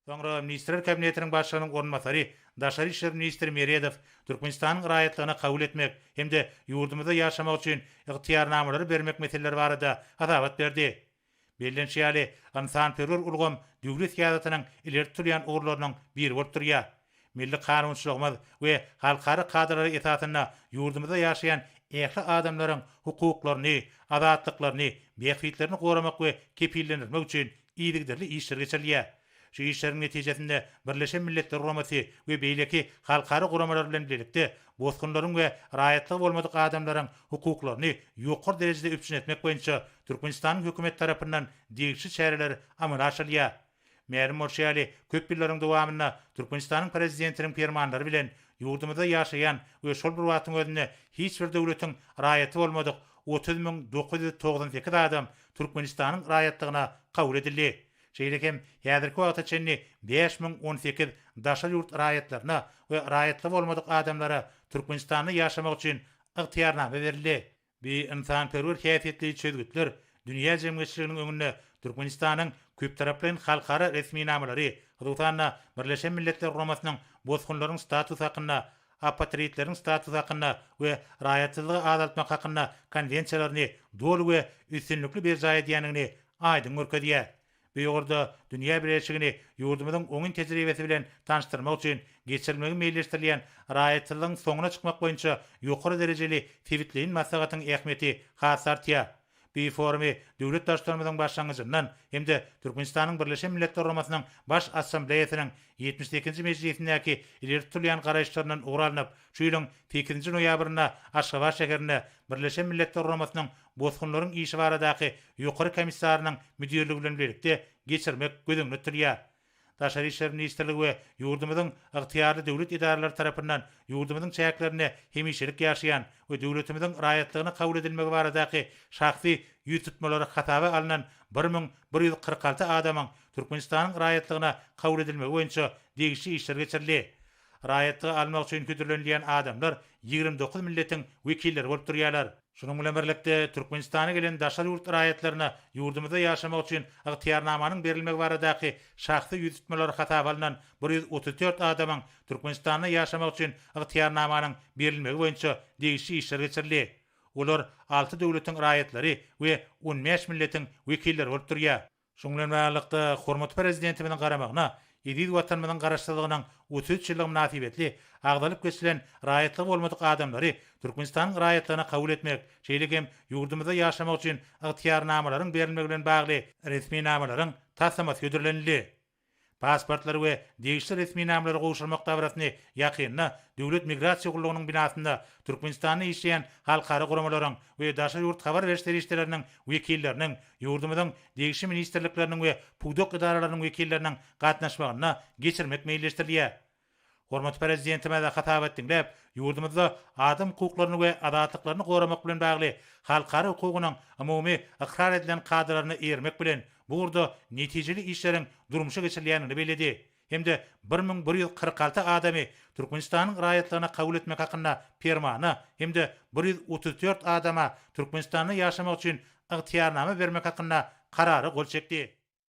Soňra Ministrler Kabinetiniň Başlygynyň orunbasary, daşary işler ministri Meredow Türkmenistanyň raýatlygyna kabul etmek hem-de ýurdumyzda ýaşamak üçin ygtyýarnamalary bermek meseleleri barada hasabat berdi. Bellenişi ýaly, ynsanperwer ulgam döwlet syýasatynyň ileri tutulýan ugurlarynyň biri bolup durýar. Milli kanunçylygymyz we halkara kadalary esasynda ýurdumyzda ýaşaýan ähli adamlaryň hukuklaryny, azatlyklaryny, bähbitlerini goramak we kepillendirmek üçin yzygiderli işler geçirilýär. Şu işleriň netijesinde Birleşen Milletler Guramasy we beýleki halkara guramalar bilen bilelikde bosgunlaryň we raýatlygy bolmadyk adamlaryň hukuklaryny ýokary derejede üpjün etmek boýunça Türkmenistanyň Hökümeti tarapyndan degişli çäreler amala aşyrylýar. Mälim bolşy ýaly, köp ýyllaryň dowamynda Türkmenistanyň Prezidentiniň Permanlary bilen ýurdumyzda ýaşaýan we şol bir wagtyň özünde hiç bir döwletiň raýaty bolmadyk 30 998 adam Türkmenistanyň raýatlygyna kabul edildi. Şeýle hem häzirki wagta çenli 5018 daşary ýurt raýatlaryna we raýatlygy bolmadyk adamlara Türkmenistanda ýaşamak üçin ygtyýarnama berildi. Bu ynsanperwer häsiýetli çözgütler dünýä jemgyýetçiliginiň öňünde Türkmenistanyň köptaraplaýyn halkara resminamalary, hususan-da, Birleşen Milletler Guramasynyň Bosgunlaryň statusy hakynda, Apatridleriň statusy hakynda we Raýatsyzlygy azaltmak hakynda Konwensiýalaryny doly we üstünlikli berjaý edýändigini aýdyň görkezýär. Bu ugurda dünýä bileleşigini ýurdumyzyň oňyn tejribesi bilen tanyşdyrmak üçin geçirilmegi meýilleşdirilýän raýatsyzlygyň soňuna çykmak boýunça ýokary derejeli sebitleýin maslahatyň ähmiýeti has artýar. Bu forumy döwlet Baştutanymyzyň başlangyjyndan hem-de Türkmenistanyň Birleşen Milletler Guramasynyň Baş Assambleýasynyň 78-nji mejlisindäki ileri tutulýan garaýyşlaryndan ugur alnyp, şu ýylyň sekizinji noýabrynda Aşgabat şäherinde Birleşen Milletler Guramasynyň Bosgunlaryň işi baradaky Ýokary komissarynyň müdirligi bilen bilelikde geçirmek göz öňünde tutulýar. Daşary işler ministrligi we ýurdumyzyň ygtyýarly döwlet edaralary tarapyndan ýurdumyzyň çäklerinde hemişelik ýaşaýan we döwletimiziň raýatlygyna kabul edilmegi baradaky şahsy ýüztutmalary hasaba alnan 1146 adamyň Türkmenistanyň raýatlygyna kabul edilmegi boýunça degişli işler geçirildi. Raýatlygy almak üçin hödürlenilýän adamlar 29 milletiň wekilleri bolup durýarlar. Şunuň bilen birlikde, Türkmenistana gelen daşary ýurt raýatlaryna ýurdumyzda ýaşamak üçin ygtyýarnamanyň berilmegi baradaky şahsy ýüztutmalary hasaba alnan 134 adamyň Türkmenistanda ýaşamak üçin ygtyýarnamanyň berilmegi boýunça degişli işler geçirildi. Olar alty döwletiň raýatlary we on bäş milletiň wekilleri bolup durýar. Şunuň bilen baglylykda, hormatly Prezidentimiziň garamagyna eziz Watanymyzyň Garaşsyzlygynyň 33 ýyllygy mynasybetli agzalyp geçilen raýatlygy bolmadyk adamlary Türkmenistanyň raýatlygyna kabul etmek, şeýle hem ýurdumyzda ýaşamak üçin ygtyýarnamalaryň berilmegi bilen bagly resminamalaryň taslamasy hödürlenildi. Pasportlary we degişli resminamalary gowşurmak dabarasyny ýakynda Döwlet migrasiýa gullugynyň binasynda Türkmenistanda işleýän halkara guramalaryň we daşary ýurt habar beriş serişdeleriniň wekilleriniň, ýurdumyzyň degişli ministrlikleriniň we pudak edaralarynyň wekilleriniň gatnaşmagynda geçirmek meýilleşdirilýär. Hormatly Prezidentimiz hasabat diňläp, ýurdumyzda adam hukuklaryny we azatlyklaryny goramak bilen bagly halkara hukugynyň umumy ykrar edilen kadalaryna eýermek bilen, bu ugurda netijeli işleriň durmuşa geçirilýändigini belledi hem-de 1146 adamy Türkmenistanyň raýatlygyna kabul etmek hakynda Permana hem-de 134 adama Türkmenistanda ýaşamak üçin ygtyýarnama bermek hakynda Karara gol çekdi.